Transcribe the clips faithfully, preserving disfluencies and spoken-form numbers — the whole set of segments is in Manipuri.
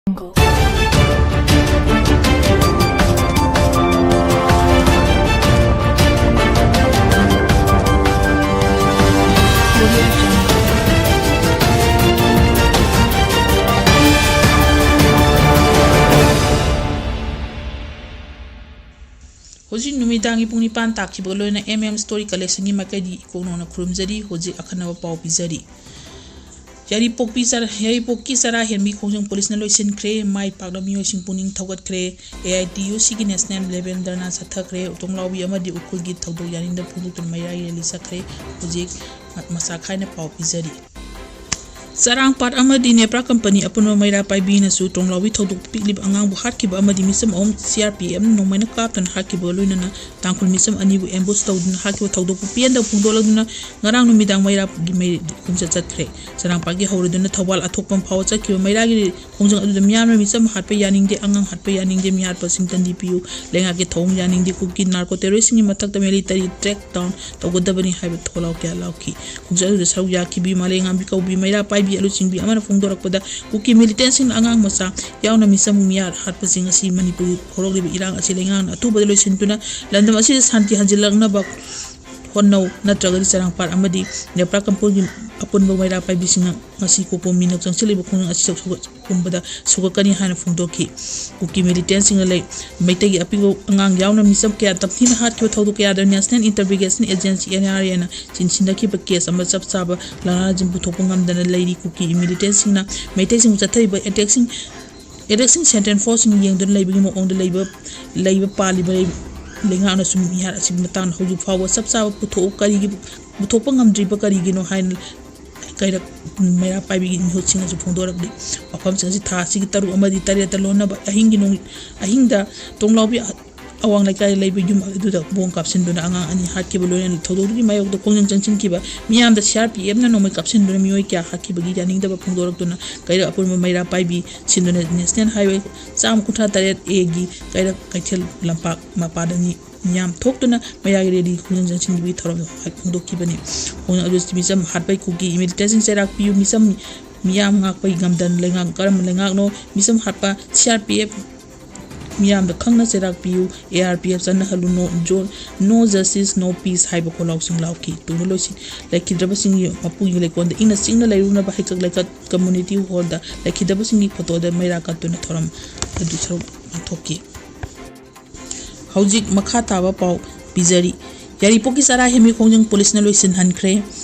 ꯍꯧꯖꯤꯛ ꯅꯨꯃꯤꯗꯥꯡꯒꯤ ꯄꯨꯡ ꯅꯤꯄꯥꯟ ꯇꯥꯈꯤꯕꯒ ꯂꯣꯏꯅꯅ M M Story Collectionꯒꯤ ꯃꯥꯏꯀꯩꯗꯒꯤ ꯏꯀꯣꯛ ꯅꯧꯅ ꯈꯨꯔꯨꯝꯖꯔꯤ꯫ ꯍꯧꯖꯤꯛ ꯑꯈꯟꯅꯕ ꯄꯥꯎ ꯄꯤꯖꯔꯤ꯫ ꯌꯥꯏꯔꯤꯄꯣꯛꯄꯤ ꯆꯔꯥ-, ꯌꯥꯏꯔꯤꯄꯣꯛꯀꯤ ꯆꯔꯥ ꯍꯦꯟꯕꯤ ꯈꯣꯡꯖꯪ ꯄꯨꯂꯤꯁꯅ ꯂꯣꯏꯁꯤꯟꯈ꯭ꯔꯦ꯫ ꯃꯥꯏ ꯄꯥꯛꯅ ꯃꯤꯑꯣꯏꯁꯤꯡ ꯄꯨꯛꯅꯤꯡ ꯊꯧꯒꯠꯈ꯭ꯔꯦ꯫ A I T U Cꯒꯤ national level ꯙꯔꯅꯥ ꯆꯠꯊꯈ꯭ꯔꯦ꯫ ꯎꯇꯣꯡꯂꯥꯎꯕꯤ ꯑꯃꯗꯤ ꯎꯈ꯭ꯔꯨꯜꯒꯤ ꯊꯧꯗꯣꯛ ꯌꯥꯅꯤꯡꯗꯕ ꯐꯣꯡꯗꯣꯛꯇꯨꯅ ꯃꯩꯔꯥꯒꯤ rally ꯆꯠꯈ꯭ꯔꯦ꯫ ꯍꯧꯖꯤꯛ ꯃ-, ꯃꯁꯥ ꯈꯥꯏꯅ ꯄꯥꯎ ꯄꯤꯖꯔꯤ꯫ ꯆꯔꯥꯡꯄꯥꯠ ꯑꯃꯗꯤ ꯅꯦꯄ꯭ꯔꯥ ꯀꯝꯄꯅꯤ ꯑꯄꯨꯟꯕ ꯃꯩꯔꯥ ꯄꯥꯏꯕꯤꯅꯁꯨ ꯎꯇꯣꯡꯂꯥꯎꯕꯤ ꯊꯧꯗꯣꯛ ꯄꯤꯛꯂꯤꯕ ꯑꯉꯥꯡꯕꯨ ꯍꯥꯠꯈꯤꯕ ꯑꯃꯗꯤ ꯃꯤꯆꯝ ꯑꯍꯨꯝ C R P Fꯅ ꯅꯣꯡꯃꯩꯅ ꯀꯥꯞꯇꯨꯅ ꯍꯥꯠꯈꯤꯕꯒ ꯂꯣꯏꯅꯅ ꯇꯥꯡꯈꯨꯜ ꯃꯤꯆꯝ ꯑꯅꯤꯕꯨ ambush ꯇꯧꯗꯨꯅ ꯍꯥꯠꯈꯤꯕ ꯊꯧꯗꯣꯛꯄꯨ ꯄꯦꯟꯗꯕ ꯐꯣꯡꯗꯣꯛꯂꯗꯨꯅ ꯉꯔꯥꯡ ꯅꯨꯃꯤꯗꯥꯡ ꯃꯩꯔꯥꯒꯤ ꯃꯩ ꯈꯣꯡꯆꯠ ꯆꯠꯈ꯭ꯔꯦ꯫ ꯆꯔꯥꯡꯄꯥꯠꯀꯤ ꯍꯧꯔꯗꯨꯅ ꯊꯧꯕꯥꯜ ꯑꯊꯣꯛꯄꯝ ꯐꯥꯎꯕ ꯆꯠꯈꯤꯕ ꯃꯩꯔꯥꯒꯤ ꯈꯣꯡꯖꯪ ꯑꯗꯨꯗ ꯃꯤꯌꯥꯝꯅ ꯃꯤꯆꯝ ꯍꯥꯠꯄ ꯌꯥꯅꯤꯡꯗꯦ, ꯑꯉꯥꯡ ꯍꯥꯠꯄ ꯌꯥꯅꯤꯡꯗꯦ, ꯃꯤꯍꯥꯠꯄꯁꯤꯡ ꯇꯟꯗꯤ ꯄꯤꯌꯨ, ꯂꯩꯉꯥꯛꯀꯤ ꯊꯧꯑꯣꯡ ꯌꯥꯅꯤꯡꯗꯦ, ꯀꯨꯀꯤ narco terroristꯁꯤꯡꯒꯤ ꯃꯊꯛꯇ military crackdown ꯇꯧꯒꯗꯕꯅꯤ ꯍꯥꯏꯕ ꯊꯣꯂꯥꯎ ꯀꯌꯥ ꯂꯥꯎꯈꯤ꯫ ꯈꯣꯡꯖꯪ ꯑꯗꯨꯗ ꯁꯔꯨꯛ ꯌꯥꯈꯤꯕꯤ ꯃꯥꯂꯦꯝꯉꯥꯟꯕꯤ ꯀꯧꯕꯤ ꯃꯩꯔꯥ ꯄꯥꯏꯕꯤ ꯑꯂꯨꯆꯤꯡꯕꯤ ꯑꯃꯅ ꯐꯣꯡꯗꯣꯔꯛꯄꯗ, ꯀꯨꯀꯤ militantꯁꯤꯡꯅ ꯑꯉꯥꯡ ꯃꯆꯥ ꯌꯥꯎꯅ ꯃꯤꯆꯝ ꯃꯤꯌꯥꯠ ꯍꯥꯠꯄꯁꯤꯡ ꯑꯁꯤ ꯃꯅꯤꯄꯨꯔꯒꯤ ꯍꯧꯔꯛꯂꯤꯕ ꯏꯔꯥꯡ ꯑꯁꯤ ꯂꯩꯉꯥꯛꯅ ꯑꯊꯨꯕꯗ ꯂꯣꯏꯁꯤꯟꯗꯨꯅ ꯂꯝꯗꯝ ꯑꯁꯤꯗ ꯁꯥꯟꯇꯤ ꯍꯟꯖꯤꯜꯂꯛꯅꯕ ꯍꯣꯠꯅꯧ, ꯅꯠꯇ꯭ꯔꯒꯗꯤ ꯆꯔꯥꯡꯄꯥꯠ ꯑꯃꯗꯤ ꯅꯦꯄ꯭ꯔꯥ ꯀꯝꯄꯨꯔꯒꯤ ꯑꯄꯨꯟꯕ ꯃꯩꯔꯥ ꯄꯥꯏꯕꯤꯁꯤꯡꯅ ꯉꯁꯤ ꯀꯣꯄꯣ ꯃꯤꯅ ꯆꯪꯁꯤꯜꯂꯤꯕ ꯈꯣꯡꯖꯪ ꯑꯁꯤ ꯁꯧꯒꯠ-, ꯄꯨꯝꯕꯗ ꯁꯧꯒꯠꯀꯅꯤ ꯍꯥꯏꯅ ꯐꯣꯡꯗꯣꯛꯈꯤ꯫ ꯀꯨꯀꯤ militantꯁꯤꯡꯅ ꯂꯩ-, ꯃꯩꯇꯩꯒꯤ ꯑꯄꯤꯛꯄ ꯑꯉꯥꯡ ꯌꯥꯎꯅ ꯃꯤꯆꯝ ꯀꯌꯥ ꯇꯝꯊꯤꯅ ꯍꯥꯠꯈꯤꯕ ꯊꯧꯗꯣꯛ ꯀꯌꯥꯗ National Investigation Agency, N I Aꯅ ꯆꯤꯟꯁꯤꯟꯅꯈꯤꯕ case ꯑꯃ ꯆꯞ ꯆꯥꯕ ꯂꯥꯟꯅꯥꯖꯤꯡ ꯄꯨꯊꯣꯛꯄ ꯉꯝꯗꯅ ꯂꯩꯔꯤ꯫ ꯀꯨꯀꯤ militantꯁꯤꯡꯅ ꯃꯩꯇꯩꯁꯤꯡꯕꯨ ꯆꯠꯊꯔꯤꯕ attackꯁꯤꯡ, attackꯁꯤꯡ central forceꯁꯤꯡꯅ ꯌꯦꯡꯗꯨꯅ ꯂꯩꯕꯒꯤ ꯃꯑꯣꯡꯗ ꯂꯩꯕ, ꯂꯩꯕ ꯄꯥꯜꯂꯤꯕ ꯂꯩ-, ꯂꯩꯉꯥꯛꯅꯁꯨ ꯃꯤꯍꯥꯠ ꯑꯁꯤꯒꯤ ꯃꯇꯥꯡꯗ ꯍꯧꯖꯤꯛ ꯐꯥꯎꯕ ꯆꯞ ꯆꯥꯕ ꯄꯨꯊꯣꯛꯎ-, ꯀꯔꯤꯒꯤ ꯄꯨꯊꯣꯛꯄ ꯉꯝꯗ꯭ꯔꯤꯕ ꯀꯔꯤꯒꯤꯅꯣ ꯍꯥꯏꯅ ꯀꯩꯔꯛ ꯃꯩꯔꯥ ꯄꯥꯏꯕꯤꯒꯤ ꯃꯤꯍꯨꯠꯁꯤꯡꯅꯁꯨ ꯐꯣꯡꯗꯣꯔꯛꯂꯤ꯫ ꯋꯥꯐꯝꯁꯤꯡ ꯑꯁꯤ ꯊꯥ ꯑꯁꯤꯒꯤ ꯇꯔꯨꯛ ꯑꯃꯗꯤ ꯇꯔꯦꯠꯇ ꯂꯣꯟꯅꯕ ꯑꯍꯤꯡꯒꯤ ꯅꯣꯡ-, ꯑꯍꯤꯡꯗ ꯇꯣꯡꯂꯥꯎꯕꯤ ꯑꯋꯥꯡ ꯂꯩꯀꯥꯏꯗ ꯂꯩꯕ ꯌꯨꯝ ꯑꯗꯨꯗ ꯕꯣꯝ ꯀꯥꯞꯁꯤꯟꯗꯨꯅ ꯑꯉꯥꯡ ꯑꯅꯤ ꯍꯥꯠꯈꯤꯕ ꯂꯣꯏꯅꯅ ꯊꯧꯗꯣꯛꯇꯨꯒꯤ ꯃꯥꯌꯣꯛꯇ ꯈꯣꯡꯖꯪ ꯆꯪꯁꯤꯟꯈꯤꯕ ꯃꯤꯌꯥꯝꯗ C R P Fꯅ ꯅꯣꯡꯃꯩ ꯀꯥꯞꯁꯤꯟꯗꯨꯅ ꯃꯤꯑꯣꯏ ꯀꯌꯥ ꯍꯥꯠꯈꯤꯕꯒꯤ ꯌꯥꯅꯤꯡꯗꯕ ꯐꯣꯡꯗꯣꯔꯛꯇꯨꯅ ꯀꯩꯔꯛ ꯑꯄꯨꯟꯕ ꯃꯩꯔꯥ ꯄꯥꯏꯕꯤ ꯁꯤꯟꯗꯨꯅ National Highway ꯆꯥꯝꯃ ꯀꯨꯟꯊ꯭ꯔꯥ ꯇꯔꯦꯠ Aꯒꯤ ꯀꯩꯔꯛ ꯀꯩꯊꯦꯜ ꯂꯝꯄꯥꯛ ꯃꯄꯥꯗ ꯃꯤ-, ꯃꯤꯌꯥꯝ ꯊꯣꯛꯇꯨꯅ ꯃꯩꯔꯥꯒꯤ rally ꯈꯣꯡꯖꯪ ꯆꯪꯁꯤꯟꯈꯤꯕꯒꯤ ꯊꯧꯔꯝ ꯐꯣꯡꯗꯣꯛꯈꯤꯕꯅꯤ꯫ ꯈꯣꯡꯖꯪ ꯑꯗꯨ ꯃꯤꯆꯝ ꯍꯥꯠꯄꯩ ꯀꯨꯀꯤ militantꯁꯤꯡ ꯆꯩꯔꯥꯛ ꯄꯤꯌꯨ, ꯃꯤꯆꯝ ꯃꯤꯌꯥꯝ ꯉꯥꯛꯄꯒꯤ ꯉꯝꯗꯟ ꯂꯩꯉꯥꯛ ꯀꯔꯝꯕ ꯂꯩꯉꯥꯛꯅꯣ? ꯃꯤꯆꯝ ꯍꯥꯠꯄ ꯁꯤ ꯑꯥꯔ ꯄꯤ ꯑꯦꯐ ꯃꯤꯌꯥꯝꯗ ꯈꯪꯅ ꯆꯩꯔꯥꯛ ꯄꯤꯌꯨ, ꯑꯦ ꯑꯥꯔ ꯄꯤ ꯑꯦꯐ ꯆꯠꯅꯍꯜꯂꯨ, no, no justice, no peace ꯍꯥꯏꯕ ꯈꯣꯜꯂꯥꯎꯁꯤꯡ ꯂꯥꯎꯈꯤ꯫ ꯇꯨꯡꯗ ꯂꯣꯏꯁꯤꯟ ꯂꯩꯈꯤꯗ꯭ꯔꯕꯁꯤꯡꯒꯤ ꯃꯄꯨꯒꯤ ꯂꯩꯀꯣꯜꯗ ꯏꯪꯅ ꯆꯤꯛꯅ ꯂꯩꯔꯨꯅꯕ ꯍꯩꯀꯛ ꯂꯩꯀꯠ ꯀꯝꯃ꯭ꯌꯨꯅꯤꯇꯤ ꯍꯣꯜꯗ ꯂꯩꯈꯤꯗꯕꯁꯤꯡꯒꯤ ꯐꯣꯇꯣꯗ ꯃꯩꯔꯥ ꯀꯠꯇꯨꯅ ꯊꯧꯔꯝ ꯑꯗꯨ ꯁꯔꯨꯛ ꯌꯥꯊꯣꯛꯈꯤ꯫ ꯍꯧꯖꯤꯛ ꯃꯈꯥ ꯇꯥꯕ ꯄꯥꯎ ꯄꯤꯖꯔꯤ꯫ ꯌꯥꯏꯔꯤꯄꯣꯛꯀꯤ ꯆꯔꯥ ꯍꯦꯟꯕꯤ ꯈꯣꯡꯖꯪ ꯄꯨꯂꯤꯁꯅ ꯂꯣꯏꯁꯤꯟꯍꯟꯈ꯭ꯔꯦ꯫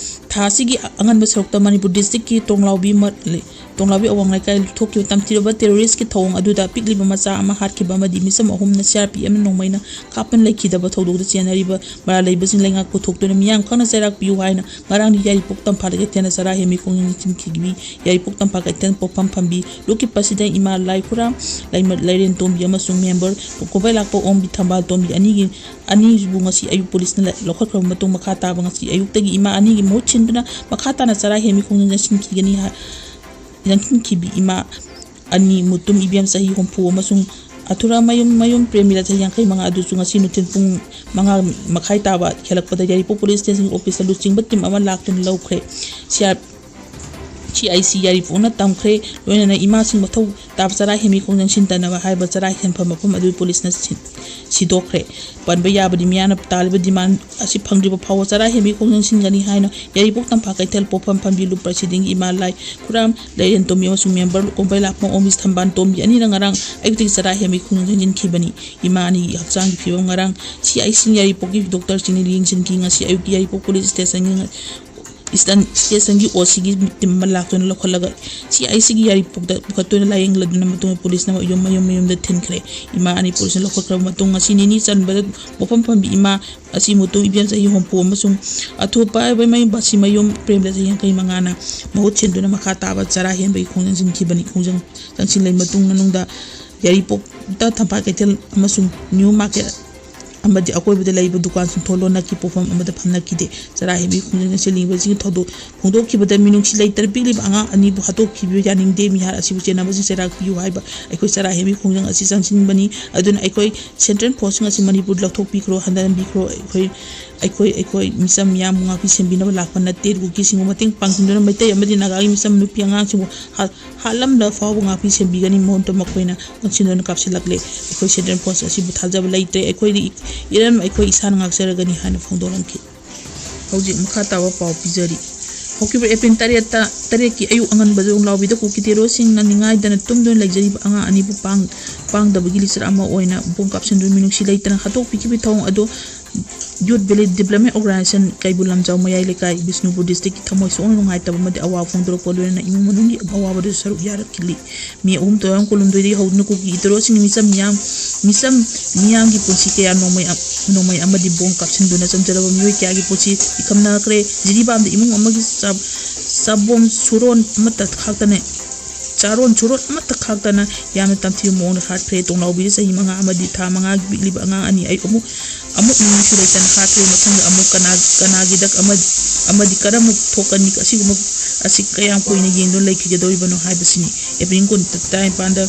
ꯊꯥ ꯑꯁꯤꯒꯤ ꯑꯉꯟꯕ ꯁꯔꯨꯛꯇ ꯃꯅꯤꯄꯨꯔ district ꯀꯤ ꯇꯣꯡꯂꯥꯎꯕꯤ ꯃ-, ꯂꯩ-, ꯇꯣꯡꯂꯥꯎꯕꯤ ꯑꯋꯥꯡ ꯂꯩꯀꯥꯏ ꯊꯣꯛꯈꯤꯕ ꯇꯝꯊꯤꯔꯕ terrorist ꯀꯤ ꯊꯧꯑꯣꯡ ꯑꯗꯨꯗ ꯄꯤꯛꯂꯤꯕ ꯃꯆꯥ ꯑꯃ ꯍꯥꯠꯈꯤꯕ ꯑꯃꯗꯤ ꯃꯤꯆꯝ ꯑꯍꯨꯝꯅ ꯁꯤ ꯑꯥꯔ ꯄꯤ ꯑꯦꯐꯅ ꯅꯣꯡꯃꯩꯅ ꯀꯥꯞꯇꯨꯅ ꯂꯩꯈꯤꯗꯕ ꯊꯧꯗꯣꯛꯇ ꯆꯦꯟꯅꯔꯤꯕ ꯃꯔꯥꯜ ꯂꯩꯕꯁꯤꯡ ꯂꯩꯉꯥꯛ ꯄꯨꯊꯣꯛꯇꯨꯅ ꯃꯤꯌꯥꯝ ꯈꯪꯅ ꯆꯩꯔꯥꯛ ꯄꯤꯌꯨ ꯍꯥꯏꯅ ꯉꯔꯥꯡꯗꯤ ꯌꯥꯏꯔꯤꯄꯣꯛ ꯇꯝꯐꯥ ꯀꯩꯊꯦꯜꯗ ꯆꯔꯥ ꯍꯦꯟꯕꯤ ꯈꯣꯡꯖꯪ ꯆꯤꯟꯈꯤꯕꯤ ꯌꯥꯏꯔꯤꯄꯣꯛ ꯇꯝꯐꯥ ꯀꯩꯊꯦꯜ ꯄꯣꯠꯐꯝ ꯐꯝꯕꯤ ꯂꯨꯞꯀꯤ president ꯏꯃꯥ ꯂꯥꯏꯈꯨꯔꯥꯝ ꯂꯩꯃ-, ꯂꯩꯔꯦꯟ ꯇꯣꯝꯕꯤ ꯑꯃꯁꯨꯡ member ꯀꯣꯕꯩ ꯂꯥꯛꯄ ꯑꯣꯝꯕꯤ ꯊꯝꯕꯥꯜ ꯇꯣꯝꯕꯤ ꯑꯅꯤꯒꯤ, ꯑꯅꯤꯕꯨ ꯉꯁꯤ ꯑꯌꯨꯛ ꯄꯨꯂꯤꯁꯅ ꯂ-, ꯂꯧꯈꯠꯈ꯭ꯔꯕ ꯃꯇꯨꯡ ꯃꯈꯥ ꯇꯥꯕ ꯉꯁꯤ ꯑꯌꯨꯛꯇꯒꯤ ꯏꯃꯥ ꯑꯅꯤꯒꯤ ꯃꯍꯨꯠ ꯁꯤꯟꯗꯨꯅ ꯃꯈꯥ ꯇꯥꯅ ꯆꯔꯥ ꯍꯦꯟꯕꯤ ꯈꯣꯡꯖꯪ ꯆꯪꯁꯤꯟꯈꯤꯒꯅꯤ ꯍꯥꯏ-, ꯆꯪꯁꯤꯟꯈꯤꯕꯤ ꯏꯃꯥ ꯑꯅꯤ ꯃꯨꯇꯨꯝ ꯏꯕꯦꯝ ꯆꯍꯤ ꯍꯨꯝꯐꯨ ꯑꯃꯁꯨꯡ ꯑꯊꯨꯔꯥꯃꯌꯨꯝ ꯃꯌꯨꯝ ꯄ꯭ꯔꯦꯃꯤꯂꯥ ꯆꯍꯤ ꯌꯥꯡꯈꯩ ꯃꯉꯥ ꯑꯗꯨꯁꯨ ꯉꯁꯤ ꯅꯨꯡꯊꯤꯜ ꯄꯨꯡ ꯃꯉꯥ ꯃꯈꯥꯏ ꯇꯥꯕ ꯍꯦꯜꯂꯛꯄꯗ ꯌꯥꯏꯔꯤꯄꯣꯛ police station office ꯇ ꯂꯨꯆꯤꯡꯕ team ꯑꯃ ꯂꯥꯛꯇꯨꯅ ꯂꯧꯈ꯭ꯔꯦ꯫ C R C I C ꯌꯥꯏꯔꯤꯄꯣꯛꯅ ꯇꯝꯈ꯭ꯔꯦ꯫ ꯂꯣꯏꯅꯅ ꯏꯃꯥꯁꯤꯡ ꯃꯊꯧ ꯇꯥꯕ ꯆꯔꯥ ꯍꯦꯟꯕꯤ ꯈꯣꯡꯖꯪ ꯁꯤꯟꯗꯅꯕ ꯍꯥꯏꯕ ꯆꯔꯥ ꯍꯦꯟꯐꯝ ꯃꯐꯝ ꯑꯗꯨ ꯄꯨꯂꯤꯁꯅ ꯁꯤ-, ꯁꯤꯗꯣꯛꯈ꯭ꯔꯦ꯫ ꯄꯟꯕ ꯌꯥꯕꯗꯤ ꯃꯤꯌꯥꯝꯅ ꯇꯥꯜꯂꯤꯕ demand ꯑꯁꯤ ꯐꯪꯗ꯭ꯔꯤꯕ ꯐꯥꯎꯕ ꯆꯔꯥ ꯍꯦꯟꯕꯤ ꯈꯣꯡꯖꯪ ꯁꯤꯟꯒꯅꯤ ꯍꯥꯏꯅ ꯌꯥꯏꯔꯤꯄꯣꯛ ꯇꯝꯐꯥ ꯀꯩꯊꯦꯜ ꯄꯣꯠꯐꯝ ꯐꯝꯕꯤ ꯂꯨꯞ president ꯏꯃꯥ ꯂꯥꯏ ꯈꯨꯔꯥꯝ ꯂꯩꯔꯦꯟ ꯇꯣꯝꯕꯤ ꯑꯃꯁꯨꯡ member ꯀꯣꯝꯕꯩ ꯂꯥꯛꯄꯝ ꯑꯣꯝꯕꯤ ꯊꯝꯕꯥꯜ ꯇꯣꯝꯕꯤ ꯑꯅꯤꯅ ꯉꯔꯥꯡ ꯑꯌꯨꯛꯇꯒꯤ ꯆꯔꯥ ꯍꯦꯟꯕꯤ ꯈꯣꯡꯖꯪ ꯆꯪꯁꯤꯟꯈꯤꯕꯅꯤ꯫ ꯏꯃꯥ ꯑꯅꯤꯒꯤ ꯍꯛꯆꯥꯡꯒꯤ ꯐꯤꯕꯝ ꯉꯔꯥꯡ ꯁꯤ ꯑꯥꯏ ꯁꯤ ꯌꯥꯏꯔꯤꯄꯣꯛꯀꯤ doctor ꯁꯤꯡꯅ ꯌꯦꯡꯁꯤꯟꯈꯤ꯫ ꯉꯁꯤ ꯑꯌꯨꯛꯀꯤ ꯌꯥꯏꯔꯤꯄꯣꯛ police station ꯒꯤ ꯏꯁꯇꯟ ꯁ꯭ꯇꯦꯁꯟꯒꯤ ꯑꯣ ꯁꯤꯒꯤ ꯇꯤꯝ ꯑꯃ ꯂꯥꯛꯇꯨꯅ ꯂꯧꯈꯠꯂꯒ ꯁꯤ ꯑꯥꯏ ꯁꯤꯒꯤ ꯌꯥꯏꯔꯤꯄꯣꯛꯇ ꯄꯨꯈꯠꯇꯨꯅ ꯂꯥꯌꯦꯡꯂꯗꯨꯅ ꯃꯇꯨꯡꯗ ꯄꯨꯂꯤꯁꯅ ꯃꯌꯨꯝ, ꯃꯌꯨꯝ, ꯃꯌꯨꯝꯗ ꯊꯤꯟꯈ꯭ꯔꯦ꯫ ꯏꯃꯥ ꯑꯅꯤ ꯄꯨꯂꯤꯁꯅ ꯂꯧꯈꯠꯈ꯭ꯔꯕ ꯃꯇꯨꯡ ꯉꯁꯤ ꯅꯤꯅꯤ ꯆꯟꯕꯗ ꯄꯣꯠꯐꯝ ꯐꯝꯕꯤ ꯏꯃꯥ ꯑꯁꯤ ꯃꯨꯇꯨ ꯏꯕꯦꯝ ꯆꯍꯤ ꯍꯨꯝꯐꯨ ꯑꯃꯁꯨꯡ ꯑꯊꯨꯞꯄ ꯃꯌꯨꯝ ꯕꯥꯁꯤ ꯃꯌꯨꯝ ꯄ꯭ꯔꯦꯝꯗ ꯆꯍꯤ ꯌꯥꯡꯈꯩ ꯃꯉꯥꯅ ꯃꯍꯨꯠ ꯁꯤꯟꯗꯨꯅ ꯃꯈꯥ ꯇꯥꯕ ꯆꯔꯥ ꯍꯦꯟꯕꯒꯤ ꯈꯣꯡꯖꯪ ꯆꯪꯁꯤꯟꯈꯤꯕꯅꯤ꯫ ꯈꯣꯡꯖꯪ ꯆꯪꯁꯤꯜꯂꯕ ꯃꯇꯨꯡ ꯃꯅꯨꯡꯗ ꯌꯥꯏꯔꯤꯄꯣꯛꯇ ꯊꯝꯕꯥꯜ ꯀꯩꯊꯦꯜ ꯑꯃꯁꯨꯡ ꯅ꯭ꯌꯨ ꯃꯥꯔꯀꯦꯠ ꯑꯃꯗꯤ ꯑꯀꯣꯏꯕꯗ ꯂꯩꯕ ꯗꯨꯀꯥꯟꯁꯤꯡ ꯊꯣꯡ ꯂꯣꯟꯅꯈꯤ, ꯄꯣꯠꯐꯝ ꯑꯃꯗ ꯐꯝꯅꯈꯤꯗꯦ꯫ ꯆꯔꯥ ꯍꯦꯟꯕꯤ ꯈꯣꯡꯖꯪ ꯆꯪꯁꯤꯜꯂꯤꯕꯁꯤꯡ ꯊꯧꯗꯣꯛ ꯐꯣꯡꯗꯣꯛꯈꯤꯕꯗ ꯃꯤꯅꯨꯡꯁꯤ ꯂꯩꯇꯅ ꯄꯤꯛꯂꯤꯕ ꯑꯉꯥꯡ ꯑꯅꯤꯕꯨ ꯍꯥꯠꯇꯣꯛꯈꯤꯕ ꯌꯥꯅꯤꯡꯗꯦ꯫ ꯃꯤꯍꯥꯠ ꯑꯁꯤꯕꯨ ꯆꯦꯟꯅꯕꯁꯤꯡ ꯆꯩꯔꯥꯛ ꯄꯤꯌꯨ ꯍꯥꯏꯕ ꯑꯩꯈꯣꯏ ꯆꯔꯥ ꯍꯦꯟꯕꯤ ꯈꯣꯡꯖꯪ ꯑꯁꯤ ꯆꯪꯁꯤꯟꯕꯅꯤ꯫ ꯑꯗꯨꯅ ꯑꯩꯈꯣꯏ central force ꯁꯤꯡ ꯑꯁꯤ ꯃꯅꯤꯄꯨꯔ ꯂꯧꯊꯣꯛꯄꯤꯈ꯭ꯔꯣ, ꯍꯟꯗꯍꯟꯕꯤꯈ꯭ꯔꯣ꯫ ꯑꯩꯈꯣꯏ ꯑꯩꯈꯣꯏ ꯑꯩꯈꯣꯏ ꯃꯤꯆꯝ ꯃꯤꯌꯥꯝꯕꯨ ꯉꯥꯛꯄꯤ ꯁꯦꯟꯕꯤꯅꯕ ꯂꯥꯛꯄ ꯅꯠꯇꯦ꯫ ꯀꯨꯀꯤꯁꯤꯡꯕꯨ ꯃꯇꯦꯡ ꯄꯥꯡꯁꯤꯟꯗꯨꯅ ꯃꯩꯇꯩ ꯑꯃꯗꯤ ꯅꯥꯒꯥꯒꯤ ꯃꯤꯆꯝ ꯅꯨꯄꯤ ꯑꯉꯥꯡꯁꯤꯡꯕꯨ ꯍꯥ-, ꯍꯥꯠꯂꯝꯂ ꯐꯥꯎꯕ ꯉꯥꯛꯄꯤ ꯁꯦꯟꯕꯤꯒꯅꯤ꯫ ꯃꯍꯨꯠꯇ ꯃꯈꯣꯏꯅ ꯑꯣꯟꯁꯤꯟꯗꯨꯅ ꯀꯥꯞꯁꯤꯜꯂꯛꯂꯦ꯫ ꯑꯩꯈꯣꯏ ꯁꯦꯟꯇ꯭ꯔꯦꯜ ꯐꯣꯔꯁ ꯑꯁꯤꯕꯨ ꯊꯥꯖꯕ ꯂꯩꯇ꯭ꯔꯦ꯫ ꯑꯩꯈꯣꯏꯗꯤ ꯏ-, ꯏꯔꯝ ꯑꯩꯈꯣꯏ ꯏꯁꯥꯅ ꯉꯥꯛꯆꯔꯒꯅꯤ ꯍꯥꯏꯅ ꯐꯣꯡꯗꯣꯔꯛꯈꯤ꯫ ꯍꯧꯖꯤꯛ ꯃꯈꯥ ꯇꯥꯕ ꯄꯥꯎ ꯄꯤꯖꯔꯤ꯫ ꯍꯧꯈꯤꯕ ꯑꯦꯄ꯭ꯔꯤꯜ ꯇꯔꯦꯠꯇ, ꯇꯔꯦꯠꯀꯤ ꯑꯌꯨꯛ ꯑꯉꯟꯕꯗ ꯎꯪꯂꯥꯎꯕꯤꯗ ꯀꯨꯀꯤ ꯇꯦꯔꯣꯔꯤꯁꯁꯤꯡꯅ ꯅꯤꯡꯉꯥꯏꯗꯅ ꯇꯨꯝꯗꯨꯅ ꯂꯩꯖꯔꯤꯕ ꯑꯉꯥꯡ ꯑꯅꯤꯕꯨ ꯄꯥꯡ-, ꯄꯥꯡꯗꯕꯒꯤ ꯂꯤꯆꯠ ꯑꯃ ꯑꯣꯏꯅ ꯕꯣꯝ ꯀꯥꯞꯁꯤꯟꯗꯨꯅ ꯃꯤꯅꯨꯡꯁꯤ ꯂꯩꯇꯅ ꯍꯥꯠꯇꯣꯛꯄꯤꯈꯤꯕ ꯊꯧꯑꯣꯡ ꯑꯗꯨ Youth Village Development Organization, Keibul Lamjao ꯃꯌꯥꯏ ꯂꯩꯀꯥꯏ, ꯕꯤꯁꯅꯨꯄꯨꯔ district ꯀꯤ ꯊꯃꯣꯏ ꯁꯣꯛꯅ ꯅꯨꯡꯉꯥꯏꯇꯕ ꯑꯃꯗꯤ ꯑꯋꯥꯕ ꯐꯣꯡꯗꯣꯔꯛꯄ ꯂꯣꯏꯅꯅ ꯏꯃꯨꯡ ꯃꯅꯨꯡꯒꯤ ꯑꯋꯥꯕꯗꯁꯨ ꯁꯔꯨꯛ ꯌꯥꯔꯛꯈꯤꯜꯂꯤ꯫ ꯃꯦ ꯑꯍꯨꯝ, ꯇꯨ ꯊꯥꯎꯖꯟ ꯀꯨꯟꯍꯨꯝꯗꯣꯏꯗꯒꯤ ꯍꯧꯗꯨꯅ ꯀꯨꯀꯤ ꯇꯦꯔꯣꯔꯤꯁꯁꯤꯡꯅ ꯃꯤꯆꯝ ꯃꯤꯌꯥꯝ, ꯃꯤꯆꯝ ꯃꯤꯌꯥꯝꯒꯤ ꯄꯨꯟꯁꯤ ꯀꯌꯥ ꯅꯣꯡꯃꯩ ꯑꯝ-, ꯅꯣꯡꯃꯩ ꯑꯃꯗꯤ ꯕꯣꯝ ꯀꯥꯞꯁꯤꯟꯗꯨꯅ ꯆꯝꯖꯔꯕ ꯃꯤꯑꯣꯏ ꯀꯌꯥꯒꯤ ꯄꯨꯟꯁꯤ ꯏꯈꯝꯅꯈ꯭ꯔꯦ꯫ ꯖꯤꯔꯤꯕꯥꯝꯗ ꯏꯃꯨꯡ ꯑꯃꯒꯤ ꯆꯥ-, ꯆꯥꯕꯣꯝ ꯁꯨꯔꯣꯟ ꯑꯃꯠꯇ ꯈꯥꯛꯇꯅ, ꯆꯥꯔꯣꯟ ꯁꯨꯔꯣꯟ ꯑꯃꯠꯇ ꯈꯥꯛꯇꯅ ꯌꯥꯝꯅ ꯇꯝꯊꯤꯕ ꯃꯑꯣꯡꯗ ꯍꯥꯠꯈ꯭ꯔꯦ꯫ ꯇꯣꯡꯂꯥꯎꯕꯤꯗ ꯆꯍꯤ ꯃꯉꯥ ꯑꯃꯗꯤ ꯊꯥ ꯃꯉꯥꯒꯤ ꯄꯤꯛꯂꯤꯕ ꯑꯉꯥꯡ ꯑꯅꯤ ꯑꯌꯨꯛ ꯑꯃꯨꯛ ꯑꯃꯨꯛ ꯅꯨꯡꯁꯤ ꯂꯩꯇꯅ ꯍꯥꯠꯈ꯭ꯔꯦ꯫ ꯃꯊꯪꯗ ꯑꯃꯨꯛ ꯀꯅꯥ-, ꯀꯅꯥꯒꯤꯗꯛ ꯑꯃ-, ꯑꯃꯗꯤ ꯀꯔꯝꯅ ꯊꯣꯛꯀꯅꯤ? ꯑꯁꯤꯒꯨꯝꯕ ꯑꯁꯤ ꯀꯌꯥꯝ ꯀꯨꯏꯅ ꯌꯦꯡꯗꯨꯅ ꯂꯩꯈꯤꯒꯗꯧꯔꯤꯕꯅꯣ ꯍꯥꯏꯕꯁꯤꯅꯤ꯫ ꯑꯦꯄ꯭ꯔꯤꯜ ꯀꯨꯟ ꯇꯔꯥꯅꯤꯄꯥꯟꯗ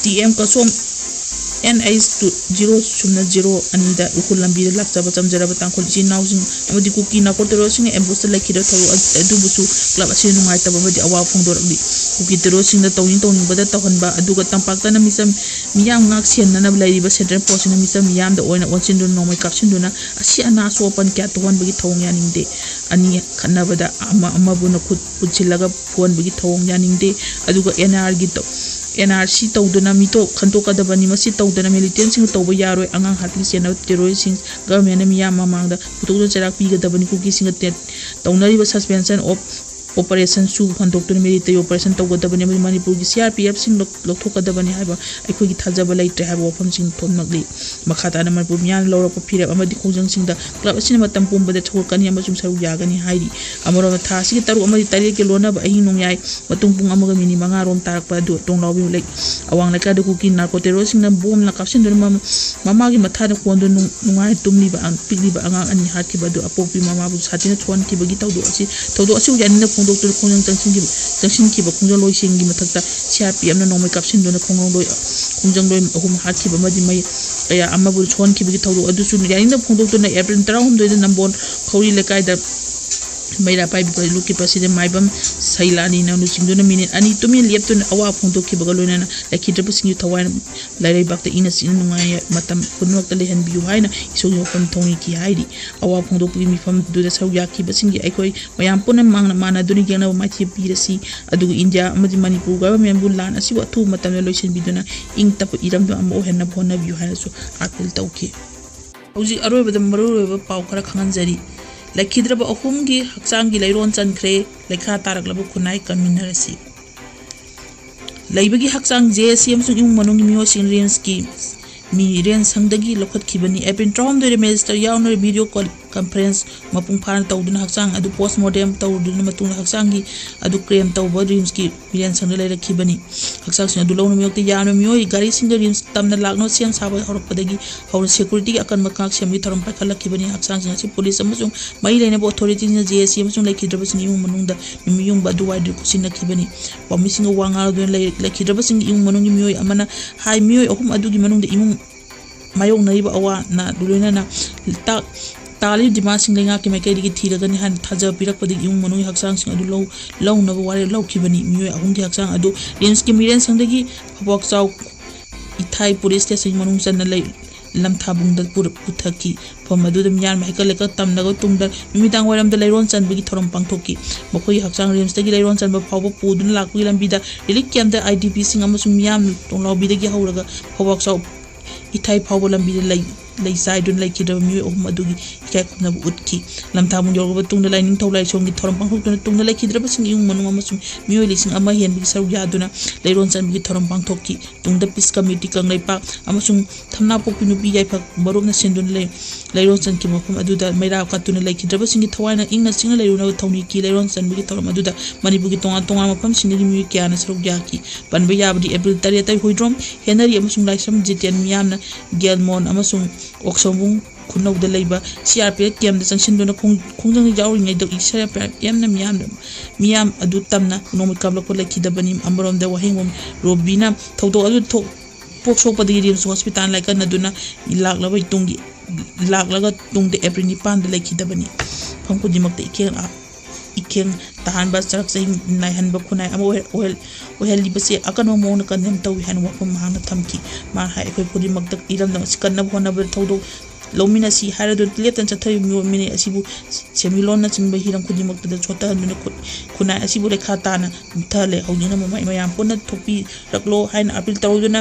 T M Kasom N H two zero ꯁꯨꯞꯅ ꯖꯤꯔꯣ ꯑꯅꯤꯗ ꯎꯈ꯭ꯔꯨꯜ ꯂꯝꯕꯤꯗ ꯂꯥꯛꯆꯕ ꯆꯝꯖꯔꯕ ꯇꯥꯡꯈꯨꯜ ꯏꯆꯤꯜ ꯏꯅꯥꯎꯁꯤꯡ ꯑꯃꯗꯤ ꯀꯨꯀꯤ ꯅꯥꯔꯀꯣ ꯇꯦꯔꯣꯔꯤꯁꯁꯤꯡꯅ ambush ꯇ ꯂꯩꯈꯤꯗꯕ ꯊꯧꯗꯣꯛ ꯑꯗꯨꯕꯨꯁꯨ club ꯑꯁꯤꯅ ꯅꯨꯡꯉꯥꯏꯇꯕ ꯑꯃꯗꯤ ꯑꯋꯥꯕ ꯐꯣꯡꯗꯣꯔꯛꯂꯤ꯫ ꯀꯨꯀꯤ ꯇꯦꯔꯣꯔꯤꯁꯁꯤꯡꯅ ꯇꯧꯅꯤꯡ ꯇꯧꯅꯤꯡꯕꯗ ꯇꯧꯍꯟꯕ, ꯑꯗꯨꯒ ꯇꯝꯄꯥꯛꯇꯅ ꯃꯤꯆꯝ ꯃꯤꯌꯥꯝ ꯉꯥꯛ ꯁꯦꯟꯅꯅꯕ ꯂꯩꯔꯤꯕ central force ꯁꯤꯡꯅ ꯃꯤꯆꯝ ꯃꯤꯌꯥꯝꯗ ꯑꯣꯏꯅ ꯑꯣꯟꯁꯤꯟꯗꯨꯅ ꯅꯣꯡꯃꯩ ꯀꯥꯞꯁꯤꯟꯗꯨꯅ ꯑꯁꯤ ꯑꯅꯥ ꯑꯁꯣꯛ ꯑꯄꯟ ꯀꯌꯥ ꯊꯣꯛꯍꯟꯕꯒꯤ ꯊꯧꯑꯣꯡ ꯌꯥꯅꯤꯡꯗꯦ꯫ ꯑꯅꯤ ꯈꯠꯅꯕꯗ ꯑꯃ ꯑꯃꯕꯨꯅ ꯈꯨꯠ ꯄꯨꯟꯁꯤꯜꯂꯒ ꯐꯨꯍꯟꯕꯒꯤ ꯊꯧꯑꯣꯡ ꯌꯥꯅꯤꯡꯗꯦ꯫ ꯑꯗꯨꯒ ꯑꯦꯟ ꯑꯥꯔꯒꯤ ꯇꯧ-, ꯑꯦꯟ ꯑꯥꯔ ꯁꯤ ꯇꯧꯗꯨꯅ ꯃꯤꯇꯣꯞ ꯈꯟꯗꯣꯛꯀꯗꯕꯅꯤ꯫ ꯃꯁꯤ ꯇꯧꯗꯅ militant ꯁꯤꯡꯅ ꯇꯧꯕ ꯌꯥꯔꯣꯏ꯫ ꯑꯉꯥꯡ ꯍꯥꯠꯄꯒꯤ ꯆꯦꯟꯅꯕ terrorist ꯁꯤꯡ government ꯅ ꯃꯤꯌꯥꯝ ꯃꯃꯥꯡꯗ ꯄꯨꯊꯣꯛꯇꯨꯅ ꯆꯩꯔꯥꯛ ꯄꯤꯒꯗꯕꯅꯤ꯫ ꯀꯨꯀꯤꯁꯤꯡꯒ ꯇꯦ-, ꯇꯧꯅꯔꯤꯕ suspension of operation ꯁꯨ ꯍꯟꯗꯣꯛꯇꯨꯅ military operation ꯇꯧꯒꯗꯕꯅꯤ ꯑꯃꯗꯤ ꯃꯅꯤꯄꯨꯔꯒꯤ ꯁꯤ ꯑꯥꯔ ꯄꯤ ꯑꯦꯐ ꯁꯤꯡ ꯂꯧ-, ꯂꯧꯊꯣꯛꯀꯗꯕꯅꯤ ꯍꯥꯏꯕ ꯑꯩꯈꯣꯏꯒꯤ ꯊꯥꯖꯕ ꯂꯩꯇ꯭ꯔꯦ ꯍꯥꯏꯕ ꯋꯥꯐꯝꯁꯤꯡ ꯊꯣꯛꯂꯛꯂꯤ꯫ ꯃꯈꯥ ꯇꯥꯅ ꯃꯅꯤꯄꯨꯔ ꯃꯤꯌꯥꯝꯅ ꯂꯧꯔꯛꯄ ꯐꯤꯔꯦꯞ ꯑꯃꯗꯤ ꯈꯣꯡꯖꯪꯁꯤꯡꯗ club ꯑꯁꯤꯅ ꯃꯇꯝ ꯄꯨꯝꯕꯗ ꯁꯧꯒꯠꯀꯅꯤ ꯑꯃꯁꯨꯡ ꯁꯔꯨꯛ ꯌꯥꯒꯅꯤ ꯍꯥꯏꯔꯤ꯫ ꯑꯃꯔꯣꯝꯗ ꯊꯥ ꯑꯁꯤꯒꯤ ꯇꯔꯨꯛ ꯑꯃꯗꯤ ꯇꯔꯦꯠꯀꯤ ꯂꯣꯟꯅꯕ ꯑꯍꯤꯡ ꯅꯣꯡꯌꯥꯏ ꯃꯇꯨꯡ ꯄꯨꯡ ꯑꯃꯒ ꯃꯤꯅꯤꯠ ꯃꯉꯥ ꯔꯣꯝ ꯇꯥꯔꯛꯄ ꯑꯗꯨ ꯇꯣꯡꯂꯥꯎꯕꯤ ꯂꯩ-, ꯑꯋꯥꯡ ꯂꯩꯀꯥꯏꯗ ꯀꯨꯀꯤ ꯅꯥꯔꯀꯣ terrorist ꯁꯤꯡꯅ ꯕꯣꯝꯅ ꯀꯥꯞꯁꯤꯟꯗꯨꯅ ꯃꯃꯥ-, ꯃꯃꯥꯒꯤ ꯃꯊꯥꯗ ꯀꯣꯟꯗꯨꯅ ꯅꯨꯡ-, ꯅꯨꯡꯉꯥꯏꯅ ꯇꯨꯝꯂꯤꯕ ꯑꯉꯥꯡ, ꯄꯤꯛꯂꯤꯕ ꯑꯉꯥꯡ ꯑꯅꯤ ꯍꯥꯠꯈꯤꯕ ꯑꯗꯨ ꯑꯄꯣꯛꯄꯤ ꯃꯃꯥꯕꯨ ꯁꯥꯊꯤꯅ ꯁꯣꯛꯍꯟꯈꯤꯕꯒꯤ ꯊꯧꯗꯣꯛ ꯑꯁꯤ, ꯊꯧꯗꯣꯛ ꯑꯁꯤꯕꯨ ꯌꯥꯅꯤꯡꯗꯅ ꯐꯣꯡꯗꯣꯛꯇꯨꯅ ꯈꯣꯡꯖꯪ ꯆꯪꯁꯤꯟꯈꯤꯕ, ꯆꯪꯁꯤꯟꯈꯤꯕ ꯈꯣꯡꯖꯪꯂꯣꯏꯁꯤꯡꯒꯤ ꯃꯊꯛꯇ ꯁꯤ ꯑꯥꯔ ꯄꯤ ꯑꯦꯐꯅ ꯅꯣꯡꯃꯩ ꯀꯥꯞꯁꯤꯟꯗꯨꯅ ꯈꯣꯡꯖꯪꯂꯣꯏ, ꯈꯣꯡꯖꯪꯂꯣꯏ ꯑꯍꯨꯝ ꯍꯥꯠꯈꯤꯕ ꯑꯃꯗꯤ ꯃꯩ, ꯀꯌꯥ ꯑꯃꯕꯨ ꯁꯣꯛꯍꯟꯈꯤꯕꯒꯤ ꯊꯧꯗꯣꯛ ꯑꯗꯨꯁꯨ ꯌꯥꯅꯤꯡꯗꯕ ꯐꯣꯡꯗꯣꯛꯇꯨꯅ ꯑꯦꯄ꯭ꯔꯤꯜ ꯇꯔꯥꯍꯨꯝꯗꯣꯏꯗ ꯅꯝꯕꯣꯜ ꯈꯧꯔꯤ ꯂꯩꯀꯥꯏꯗ ꯃꯩꯔꯥ ꯄꯥꯏꯕꯤꯕ ꯂꯨꯞꯈꯤꯕ ꯑꯁꯤꯗ ꯃꯥꯏꯕꯝ ꯁꯩꯂꯥꯅꯤꯅ ꯂꯨꯆꯤꯡꯗꯨꯅ ꯃꯤꯅꯤꯠ ꯑꯅꯤ ꯇꯨꯃꯤꯟ ꯂꯦꯞꯇꯨꯅ ꯑꯋꯥ ꯐꯣꯡꯗꯣꯛꯈꯤꯕꯒ ꯂꯣꯏꯅꯅ ꯂꯩꯈꯤꯗ꯭ꯔꯕꯁꯤꯡꯒꯤ ꯊꯋꯥꯏ ꯂꯩꯔꯩꯕꯥꯛꯇ ꯏꯪꯅ ꯆꯤꯛꯅ ꯅꯨꯡꯉꯥꯏ ꯃꯇꯝ ꯄꯨꯝꯅꯃꯛꯇ ꯂꯩꯍꯟꯕꯤꯌꯨ ꯍꯥꯏꯅ ꯏꯁꯣꯔꯒꯤ ꯋꯥꯐꯝ ꯊꯧꯅꯤꯈꯤ ꯍꯥꯏꯔꯤ꯫ ꯑꯋꯥ ꯐꯣꯡꯗꯣꯛꯄꯒꯤ ꯃꯤꯐꯝꯗꯨꯗ ꯁꯔꯨꯛ ꯌꯥꯈꯤꯕꯁꯤꯡꯒꯤ ꯑꯩꯈꯣꯏ ꯃꯌꯥꯝ ꯄꯨꯟꯅ ꯃꯥꯡꯅ ꯃꯥꯟꯅꯗꯨꯅ ꯌꯦꯡꯅꯕ ꯃꯥꯏꯊꯤꯕ ꯄꯤꯔꯁꯤ, ꯑꯗꯨꯒ ꯏꯟꯗꯤꯌꯥ ꯑꯃꯗꯤ ꯃꯅꯤꯄꯨꯔ ꯒꯚꯔꯟꯃꯦꯟꯕꯨ ꯂꯥꯟ ꯑꯁꯤꯕꯨ ꯑꯊꯨꯕ ꯃꯇꯝꯗ ꯂꯣꯏꯁꯤꯟꯕꯤꯗꯨꯅ ꯏꯪ ꯇꯞꯄ ꯏꯔꯝꯗꯝ ꯑꯃ ꯑꯣꯏꯍꯟꯅꯕ ꯍꯣꯠꯅꯕꯤꯌꯨ ꯍꯥꯏꯅꯁꯨ ꯑꯥꯄꯤꯜ ꯇꯧꯈꯤ꯫ ꯍꯧꯖꯤꯛ ꯑꯔꯣꯏꯕꯗ ꯃꯔꯨꯑꯣꯏꯕ ꯄꯥꯎ ꯈꯔ ꯈꯪꯍꯟꯖꯔꯤ꯫ ꯂꯩꯈꯤꯗ꯭ꯔꯕ ꯑꯍꯨꯝꯒꯤ ꯍꯛꯆꯥꯡꯒꯤ ꯂꯩꯔꯣꯟ ꯆꯟꯈ꯭ꯔꯦ꯫ ꯂꯩꯈꯥ ꯇꯥꯔꯛꯂꯕ ꯈꯨꯟꯅꯥꯏ ꯀꯟꯃꯤꯟꯅꯔꯁꯤ꯫ ꯂꯩꯕꯒꯤ ꯍꯛꯆꯥꯡ ꯖꯦ ꯑꯦꯁ ꯁꯤ ꯑꯃꯁꯨꯡ ꯏꯃꯨꯡ ꯃꯅꯨꯡꯒꯤ ꯃꯤꯑꯣꯏꯁꯤꯡ ꯔꯤꯝꯁꯀꯤ ꯃꯤꯔꯦꯟ ꯁꯪꯗꯒꯤ ꯂꯧꯈꯠꯈꯤꯕꯅꯤ꯫ ꯑꯦꯄ꯭ꯔꯤꯜ ꯇꯔꯥꯍꯨꯝꯗꯣꯏꯗ ꯃꯦꯖꯤꯁꯇꯔ ꯌꯥꯎꯅ ꯚꯤꯗꯤꯑꯣ ꯀꯣꯜ ꯀꯟꯐꯔꯦꯟꯁ ꯃꯄꯨꯡ ꯐꯥꯅ ꯇꯧꯗꯨꯅ ꯍꯛꯆꯥꯡ ꯑꯗꯨ ꯄꯣꯁꯃꯣꯔꯇꯦꯝ ꯇꯧꯔꯨꯗꯨꯅ ꯃꯇꯨꯡꯗ ꯍꯛꯆꯥꯡꯒꯤ ꯑꯗꯨ ꯀ꯭ꯔꯦꯝ ꯇꯧꯕ ꯔꯤꯝꯁꯀꯤ ꯃꯤꯔꯦꯟ ꯁꯪꯗ ꯂꯩꯔꯛꯈꯤꯕꯅꯤ꯫ ꯍꯛꯆꯥꯡꯁꯤꯡ ꯑꯗꯨ ꯂꯧꯅꯕ ꯃꯤꯑꯣꯏꯗ ꯌꯥꯝꯅ ꯃꯤꯑꯣꯏ ꯒꯥꯔꯤꯁꯤꯡꯗ ꯔꯤꯝꯁ ꯇꯝꯅ ꯂꯥꯛꯅꯕ ꯁꯦꯝ ꯁꯥꯕ ꯍꯧꯔꯛꯄꯗꯒꯤ ꯍꯧꯅ ꯁꯦꯀ꯭ꯌꯨꯔꯤꯇꯤꯒꯤ ꯑꯀꯟꯕ ꯉꯥꯛꯁꯦꯜꯒꯤ ꯊꯧꯔꯝ ꯄꯥꯏꯈꯠꯂꯛꯈꯤꯕꯅꯤ꯫ ꯍꯛꯆꯥꯡꯁꯤꯡ ꯑꯁꯤ ꯄꯨꯂꯤꯁ ꯑꯃꯁꯨꯡ ꯃꯔꯤ ꯂꯩꯅꯕ ꯑꯣꯊꯣꯔꯤꯇꯤꯁꯤꯡꯅ ꯖꯦ ꯑꯦꯁ ꯁꯤ ꯑꯃꯁꯨꯡ ꯂꯩꯈꯤꯗ꯭ꯔꯕꯁꯤꯡꯒꯤ ꯏꯃꯨꯡ ꯃꯅꯨꯡꯗ ꯅꯨꯃꯤꯠ ꯌꯨꯡꯕ ꯑꯗꯨꯋꯥꯏꯗ ꯈꯨꯠꯁꯤꯟꯅꯈꯤꯕꯅꯤ꯫ ꯄꯥꯎꯃꯤꯁꯤꯡꯒ ꯋꯥ ꯉꯥꯡꯂꯗꯨꯅ ꯂꯩ-, ꯂꯩꯈꯤꯗ꯭ꯔꯕꯁꯤꯡꯒꯤ ꯏꯃꯨꯡ ꯃꯅꯨꯡꯒꯤ ꯃꯤꯑꯣꯏ ꯑꯃꯅ ꯍꯥꯏ, ꯃꯤꯑꯣꯏ ꯑꯍꯨꯝ ꯑꯗꯨꯒꯤ ꯃꯅꯨꯡꯗ ꯏꯃꯨꯡ ꯃꯥꯌꯣꯛꯅꯔꯤꯕ ꯑꯋꯥ ꯑꯅꯥ ꯂꯣꯏꯅꯅ ꯇꯥ-, ꯇꯥꯜꯂꯤꯕ ꯗꯤꯃꯥꯟꯁꯤꯡ ꯂꯩꯉꯥꯛꯀꯤ ꯃꯥꯏꯀꯩꯗꯒꯤ ꯊꯤꯔꯒꯅꯤ ꯍꯥꯏꯅ ꯊꯥꯖꯕ ꯄꯤꯔꯛꯄꯗꯒꯤ ꯏꯃꯨꯡ ꯃꯅꯨꯡꯒꯤ ꯍꯛꯆꯥꯡꯁꯤꯡ ꯑꯗꯨ ꯂꯧ-, ꯂꯧꯅꯕ ꯋꯥꯔꯦꯞ ꯂꯧꯈꯤꯕꯅꯤ꯫ ꯃꯤꯑꯣꯏ ꯑꯍꯨꯝꯒꯤ ꯍꯛꯆꯥꯡ ꯑꯗꯨ ꯔꯤꯝꯁꯀꯤ ꯃꯤꯔꯦꯟ ꯁꯪꯗꯒꯤ ꯐꯥꯕꯣꯛꯆꯥꯎ ꯏꯊꯥꯏ ꯄꯨꯂꯤꯁ ꯁ꯭ꯇꯦꯁꯟꯒꯤ ꯃꯅꯨꯡ ꯆꯟꯅ ꯂꯩ-, ꯂꯝꯊꯥꯕꯨꯡꯗ ꯄꯨꯔ-, ꯄꯨꯊꯈꯤ꯫ ꯃꯐꯝ ꯑꯗꯨꯗ ꯃꯤꯌꯥꯝꯅ ꯍꯩꯀꯠ ꯂꯩꯀꯠ ꯇꯝꯂꯕ ꯇꯨꯡꯗ ꯅꯨꯃꯤꯗꯥꯡ ꯋꯥꯏꯔꯝꯗ ꯂꯩꯔꯣꯟ ꯆꯟꯕꯒꯤ ꯊꯧꯔꯝ ꯄꯥꯡꯊꯣꯛꯈꯤ꯫ ꯃꯈꯣꯏꯒꯤ ꯍꯛꯆꯥꯡ ꯔꯤꯝꯁꯇꯒꯤ ꯂꯩꯔꯣꯟ ꯆꯟꯕ ꯐꯥꯎꯕ ꯄꯨꯗꯨꯅ ꯂꯥꯛꯄꯒꯤ ꯂꯝꯕꯤꯗ ꯔꯤꯂꯤꯐ ꯀꯦꯝꯞꯇ ꯑꯥꯏ ꯗꯤ ꯄꯤꯁꯤꯡ ꯑꯃꯁꯨꯡ ꯃꯤꯌꯥꯝ ꯇꯣꯡꯂꯥꯎꯕꯤꯗꯒꯤ ꯍꯧꯔꯒ ꯐꯥꯎꯕꯥꯛꯆꯥꯎ ꯏꯊꯥꯏ ꯐꯥꯎꯕ ꯂꯝꯕꯤꯗ ꯂꯩ, ꯂꯩ ꯆꯥꯏꯗꯨꯅ ꯂꯩꯈꯤꯗ꯭ꯔꯕ ꯃꯤꯑꯣꯏ ꯑꯍꯨꯝ ꯑꯗꯨꯒꯤ ꯏꯀꯥꯏ ꯈꯨꯝꯅꯕ ꯎꯠꯈꯤ꯫ ꯂꯝꯊꯥꯕꯨꯡ ꯌꯧꯔꯕ ꯇꯨꯡꯗ ꯂꯥꯏꯅꯤꯡꯊꯧ ꯂꯥꯏꯁꯣꯟꯒꯤ ꯊꯧꯔꯝ ꯄꯥꯡꯊꯣꯛꯇꯨꯅ ꯇꯨꯡꯗ ꯂꯩꯈꯤꯗ꯭ꯔꯕꯁꯤꯡꯒꯤ ꯏꯃꯨꯡ ꯃꯅꯨꯡ ꯑꯃꯁꯨꯡ ꯃꯤꯑꯣꯏ ꯂꯤꯁꯤꯡ ꯑꯃ ꯍꯦꯟꯕꯒꯤ ꯁꯔꯨꯛ ꯌꯥꯗꯨꯅ ꯂꯩꯔꯣꯟ ꯆꯟꯕꯒꯤ ꯊꯧꯔꯝ ꯄꯥꯡꯊꯣꯛꯈꯤ꯫ ꯇꯨꯡꯗ ꯄꯤꯁ ꯀꯃꯤꯇꯤ ꯀꯪꯂꯩꯄꯥꯛ ꯑꯃꯁꯨꯡ ꯊꯝꯅꯥꯄꯣꯛꯄꯤ ꯅꯨꯄꯤ ꯌꯥꯏꯐ ꯃꯔꯨꯞꯅ ꯁꯤꯟꯗꯨꯅ ꯂꯩ-, ꯂꯩꯔꯣꯟ ꯆꯟꯈꯤꯕ ꯃꯐꯝ ꯑꯗꯨꯗ ꯃꯩꯔꯥ ꯀꯠꯇꯨꯅ ꯂꯩꯈꯤꯗ꯭ꯔꯕꯁꯤꯡꯒꯤ ꯊꯋꯥꯏꯅ ꯏꯪꯅ ꯆꯤꯛꯅ ꯂꯩꯔꯨꯅꯕ ꯊꯧꯅꯤꯈꯤ꯫ ꯂꯩꯔꯣꯟ ꯆꯟꯕꯒꯤ ꯊꯧꯔꯝ ꯑꯗꯨꯗ ꯃꯅꯤꯄꯨꯔꯒꯤ ꯇꯣꯉꯥꯟ ꯇꯣꯉꯥꯟꯕ ꯃꯐꯝꯁꯤꯡꯗꯒꯤ ꯃꯤꯑꯣꯏ ꯀꯌꯥꯅ ꯁꯔꯨꯛ ꯌꯥꯈꯤ꯫ ꯄꯟꯕ ꯌꯥꯕꯗꯤ ꯑꯦꯄ꯭ꯔꯤꯜ ꯇꯔꯦꯠꯇ ꯍꯨꯏꯗ꯭ꯔꯣꯝ ꯍꯦꯅꯔꯤ ꯑꯃꯁꯨꯡ ꯂꯥꯏꯁ꯭ꯔꯝ ꯖꯤꯇꯦꯟ ꯃꯤꯌꯥꯝꯅ ꯒꯦꯜꯃꯣꯟ ꯑꯃꯁꯨꯡ ꯑꯣꯛꯁꯣꯝꯕꯨꯡ ꯈꯨꯅꯧꯗ ꯂꯩꯕ ꯁꯤ ꯑꯥꯔ ꯄꯤ ꯑꯦꯐ ꯀꯦꯝꯞꯇ ꯆꯪꯁꯤꯟꯗꯨꯅ ꯈꯣꯡ-, ꯈꯣꯡꯖꯪꯗ ꯌꯥꯎꯔꯤꯉꯩꯗ ꯁꯤ ꯑꯥꯔ ꯄꯤ ꯑꯦꯐꯅ ꯃꯤꯌꯥꯝ, ꯃꯤꯌꯥꯝ ꯑꯗꯨ ꯇꯝꯅ ꯅꯣꯡꯃꯩ ꯀꯥꯞꯂꯛꯄ ꯂꯩꯈꯤꯗꯕꯅꯤ꯫ ꯑꯃꯔꯣꯝꯗ ꯋꯥꯍꯦꯡꯕꯝ ꯔꯣꯕꯤꯅ ꯊꯧꯗꯣꯛ ꯑꯗꯨ ꯊꯣꯛ-, ꯄꯣꯛ ꯁꯣꯛꯄꯗꯒꯤ ꯔꯤꯝꯁ ꯍꯣꯁꯄꯤꯇꯥꯜ ꯂꯥꯏꯀꯠꯅꯗꯨꯅ ꯂꯥꯛꯂꯕ ꯇꯨꯡꯒꯤ, ꯂꯥꯛꯂꯒ ꯇꯨꯡꯗ ꯑꯦꯄ꯭ꯔꯤꯜ ꯅꯤꯄꯥꯟꯗ ꯂꯩꯈꯤꯗꯕꯅꯤ꯫ ꯃꯐꯝ ꯈꯨꯗꯤꯡꯃꯛꯇ ꯏꯈꯦꯡ, ꯏꯈꯦꯡ ꯇꯥꯍꯟꯕ, ꯆꯔꯛ ꯆꯍꯤ ꯅꯥꯏꯍꯟꯕ ꯈꯨꯟꯅꯥꯏ ꯑꯃ ꯑꯣꯏꯍꯜ-, ꯑꯣꯏꯍꯜ-, ꯑꯣꯏꯍꯜꯂꯤꯕꯁꯦ ꯑꯀꯟꯕ ꯃꯑꯣꯡꯗ ꯀꯟꯗꯦꯝ ꯇꯧꯏ ꯍꯥꯏꯅ ꯋꯥꯐꯝ ꯃꯍꯥꯛꯅ ꯊꯝꯈꯤ꯫ ꯃꯥꯅ ꯍꯥꯏ, ꯑꯩꯈꯣꯏ ꯈꯨꯗꯤꯡꯃꯛꯇ ꯏꯔꯝꯗꯝ ꯑꯁꯤ ꯀꯟꯅꯕ ꯍꯣꯠꯅꯕꯗ ꯊꯧꯗꯣꯛ ꯂꯧꯃꯤꯟꯅꯁꯤ ꯍꯥꯏꯔꯗꯨꯅ ꯂꯦꯞꯇꯅ ꯆꯠꯊꯔꯤꯕ ꯃꯤꯑꯣꯏ ꯃꯤꯅꯩ ꯑꯁꯤꯕꯨ ꯁꯦꯟꯃꯤꯠꯂꯣꯟꯅꯆꯤꯡꯕ ꯍꯤꯔꯝ ꯈꯨꯗꯤꯡꯃꯛꯇꯗ ꯁꯣꯠꯊꯍꯟꯗꯨꯅ ꯈꯨ-, ꯈꯨꯟꯅꯥꯏ ꯑꯁꯤꯕꯨ ꯂꯩꯈꯥ ꯇꯥꯅ ꯃꯨꯠꯊꯍꯜꯂꯦ꯫ ꯍꯧꯖꯤꯛꯅ ꯃꯃꯥꯏ ꯃꯌꯥꯝ ꯄꯨꯟꯅ ꯊꯣꯛꯄꯤꯔꯛꯂꯣ ꯍꯥꯏꯅ ꯑꯥꯄꯤꯜ ꯇꯧꯗꯨꯅ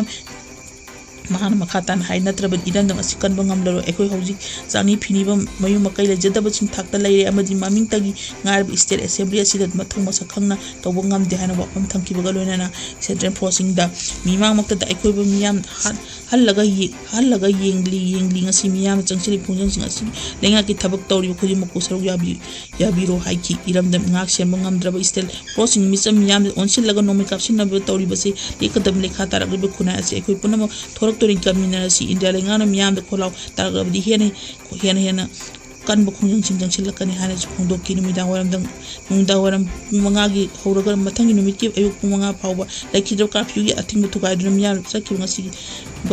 ꯃꯍꯥꯛꯅ ꯃꯈꯥ ꯇꯥꯅ ꯍꯥꯏ, ꯅꯠꯇ꯭ꯔꯕꯗꯤ ꯏꯔꯝꯗꯝ ꯑꯁꯤ ꯀꯟꯕ ꯉꯝꯂꯔꯣꯏ꯫ ꯑꯩꯈꯣꯏ ꯍꯧꯖꯤꯛ ꯆꯥꯛꯅꯤ ꯐꯤꯅꯤꯕ ꯃꯌꯨꯝ ꯃꯀꯩ ꯂꯩꯖꯗꯕꯁꯤꯡ ꯊꯥꯛꯇ ꯂꯩꯔꯦ ꯑꯃꯗꯤ ꯃꯃꯤꯡꯇꯒꯤ ꯉꯥꯏꯔꯕ ꯏꯁꯇꯦꯠ ꯑꯦꯁꯦꯝꯕ꯭ꯂꯤ ꯑꯁꯤꯗ ꯃꯊꯧ ꯃꯁꯛ ꯈꯪꯅ ꯇꯧꯕ ꯉꯝꯗꯦ ꯍꯥꯏꯅ ꯋꯥꯐꯝ ꯊꯝꯈꯤꯕꯒ ꯂꯣꯏꯅꯅ ꯁꯦꯟꯇ꯭ꯔꯦꯜ ꯐꯣꯔꯁꯁꯤꯡꯗ ꯃꯤꯃꯥꯡꯃꯛꯇꯗ ꯑꯩꯈꯣꯏꯕꯨ ꯃꯤꯌꯥꯝ ꯍꯥꯠ-, ꯍꯜꯂꯒ ꯌꯦ-, ꯍꯜꯂꯒ ꯌꯦꯡꯂꯤ, ꯌꯦꯡꯂꯤ꯫ ꯉꯁꯤ ꯃꯤꯌꯥꯝꯅ ꯆꯪꯁꯤꯜꯂꯤ ꯈꯣꯡꯖꯪꯁꯤꯡ ꯑꯁꯤ ꯂꯩꯉꯥꯛꯀꯤ ꯊꯕꯛ ꯇꯧꯔꯤꯕ ꯈꯨꯗꯤꯡꯃꯛꯄꯨ ꯁꯔꯨꯛ ꯌꯥꯕꯤ-, ꯌꯥꯕꯤꯔꯣ ꯍꯥꯏꯈꯤ꯫ ꯏꯔꯝꯗꯝ ꯉꯥꯛ ꯁꯦꯟꯕ ꯉꯝꯗ꯭ꯔꯕ ꯏꯁꯇꯦꯠ ꯐꯣꯔꯁꯁꯤꯡ ꯃꯤꯆꯝ ꯃꯤꯌꯥꯝꯗ ꯑꯣꯟꯁꯤꯜꯂꯒ ꯅꯣꯡꯃꯩ ꯀꯥꯞꯁꯤꯟꯅꯕ ꯇꯧꯔꯤꯕꯁꯤ ꯂꯦꯞꯀꯗꯕ ꯂꯩꯈꯥ ꯇꯥꯔꯛꯂꯤꯕ ꯈꯨꯟꯅꯥꯏ ꯑꯁꯤ ꯑꯩꯈꯣꯏ ꯄꯨꯝꯅꯃꯛ ꯊꯣꯔꯛꯇꯣꯔꯤ꯫ ꯀꯟꯃꯤꯟꯅꯔꯁꯤ꯫ ꯏꯟꯗꯤꯌꯥ ꯂꯩꯉꯥꯛꯅ ꯃꯤꯌꯥꯝꯗ ꯈꯣꯜꯂꯥꯎ ꯇꯥꯔꯛꯂꯕꯗꯤ ꯍꯦꯟꯅ, ꯍꯦꯟꯅ ꯍꯦꯟꯅ ꯀꯟꯕ ꯈꯣꯡꯖꯪꯁꯤꯡ ꯆꯪꯁꯤꯜꯂꯛꯀꯅꯤ ꯍꯥꯏꯅꯁꯨ ꯐꯣꯡꯗꯣꯛꯈꯤ꯫ ꯅꯨꯃꯤꯗꯥꯡ ꯋꯥꯏꯔꯝꯗ, ꯅꯨꯡꯗꯥꯡ ꯋꯥꯏꯔꯝ ꯄꯨꯡ ꯃꯉꯥꯒꯤ ꯍꯧꯔꯒ ꯃꯊꯪꯒꯤ ꯅꯨꯃꯤꯠꯀꯤ ꯑꯌꯨꯛ ꯄꯨꯡ ꯃꯉꯥ ꯐꯥꯎꯕ ꯂꯩꯈꯤꯗ꯭ꯔꯕ ꯀꯥꯔꯐ꯭ꯌꯨꯒꯤ ꯑꯊꯤꯡꯕ ꯊꯨꯒꯥꯏꯗꯨꯅ ꯃꯤꯌꯥꯝ ꯆꯠꯈꯤꯕ ꯉꯁꯤꯒꯤ,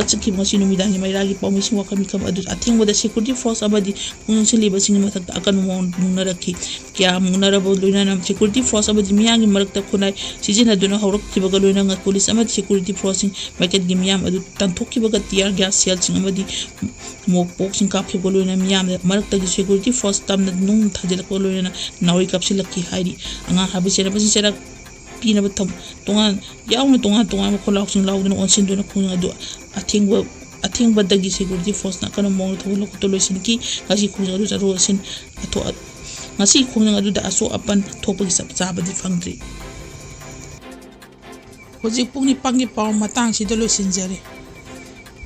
ꯆꯠꯈꯤꯕ ꯉꯁꯤ ꯅꯨꯃꯤꯗꯥꯡꯒꯤ ꯃꯩꯔꯥꯒꯤ ꯄꯥꯎꯃꯤꯁꯤꯡ ꯋꯥꯈꯜ ꯃꯤꯈꯜ ꯑꯗꯨ ꯑꯊꯦꯡꯕꯗ ꯁꯦꯀ꯭ꯌꯨꯔꯤꯇꯤ ꯐꯣꯔꯁ ꯑꯃꯗꯤ ꯈꯣꯡꯖꯪ ꯆꯪꯁꯤꯜꯂꯤꯕꯁꯤꯡꯒꯤ ꯃꯊꯛꯇ ꯑꯀꯟꯕ ꯃꯑꯣꯡꯗ ꯃꯨꯛꯅꯔꯛꯈꯤ꯫ ꯀꯌꯥ ꯃꯨꯛꯅꯔꯕ ꯂꯣꯏꯅꯅ ꯁꯦꯀ꯭ꯌꯨꯔꯤꯇꯤ ꯐꯣꯔꯁ ꯑꯃꯗꯤ ꯃꯤꯌꯥꯝꯒꯤ ꯃꯔꯛꯇ ꯈꯨꯠꯂꯥꯏ ꯁꯤꯖꯤꯟꯅꯗꯨꯅ ꯍꯧꯔꯛꯈꯤꯕꯒ ꯂꯣꯏꯅꯅ ꯄꯨꯂꯤꯁ ꯑꯃꯗꯤ ꯁꯦꯀ꯭ꯌꯨꯔꯤꯇꯤ ꯐꯣꯔꯁꯁꯤꯡ ꯃꯥꯏꯀꯩꯒꯤ ꯃꯤꯌꯥꯝ ꯑꯗꯨ ꯇꯥꯟꯊꯣꯛꯈꯤꯕꯒ ꯇꯤꯌꯥꯔ ꯒ꯭ꯌꯥꯁ ꯁꯦꯜꯁꯤꯡ ꯑꯃꯗꯤ ꯃꯣꯛ ꯄꯣꯛꯁꯤꯡ ꯀꯥꯞꯈꯤꯕꯒ ꯂꯣꯏꯅꯅ ꯃꯤꯌꯥꯝꯗ ꯃꯔꯛꯇꯒꯤ ꯁꯦꯀ꯭ꯌꯨꯔꯤꯇꯤ ꯐꯣꯔꯁ ꯇꯝꯅ ꯅꯨꯡ ꯊꯥꯖꯤꯜꯂꯛꯄꯒ ꯂꯣꯏꯅꯅ ꯅꯥꯎꯔꯤ ꯀꯥꯞꯁꯤꯜꯂꯛꯈꯤ ꯍꯥꯏꯔꯤ꯫ ꯑꯉꯥꯡ ꯍꯥꯏꯕ ꯆꯦꯟꯅꯕꯁꯤꯡ ꯆꯦꯔꯛ ꯄꯤꯅꯕ ꯊꯝ-, ꯇꯣꯉꯥꯟ ꯌꯥꯎꯅ ꯇꯣꯉꯥꯟ ꯇꯣꯉꯥꯟꯕ ꯈꯣꯜꯂꯥꯎꯁꯤꯡ ꯂꯥꯎꯗꯨꯅ ꯑꯣꯟꯁꯤꯟꯗꯨꯅ ꯈꯣꯡꯖꯪ ꯑꯗꯨ ꯑꯊꯦꯡꯕ, ꯑꯊꯦꯡꯕꯗꯒꯤ ꯁꯦꯀ꯭ꯌꯨꯔꯤꯇꯤ ꯐꯣꯔꯁꯅ ꯑꯀꯟꯕ ꯃꯑꯣꯡꯗ ꯊꯧꯒꯠ ꯂꯧꯈꯠꯇꯨꯅ ꯂꯣꯏꯁꯤꯟꯈꯤ꯫ ꯉꯁꯤ ꯈꯣꯡꯖꯪ ꯑꯗꯨ ꯆꯠꯊꯣꯛ ꯆꯠꯁꯤꯟ ꯑꯊꯣꯛ-, ꯉꯁꯤ ꯈꯣꯡꯖꯪ ꯑꯗꯨꯗ ꯑꯁꯣꯛ ꯑꯄꯟ ꯊꯣꯛꯄꯒꯤ ꯆꯞ ꯆꯥꯕꯗꯤ ꯐꯪꯗ꯭ꯔꯤ꯫ ꯍꯧꯖꯤꯛ ꯄꯨꯡ ꯅꯤꯄꯥꯟꯒꯤ ꯄꯥꯎ ꯃꯇꯥꯡꯁꯤꯗ ꯂꯣꯏꯁꯤꯟꯖꯔꯦ꯫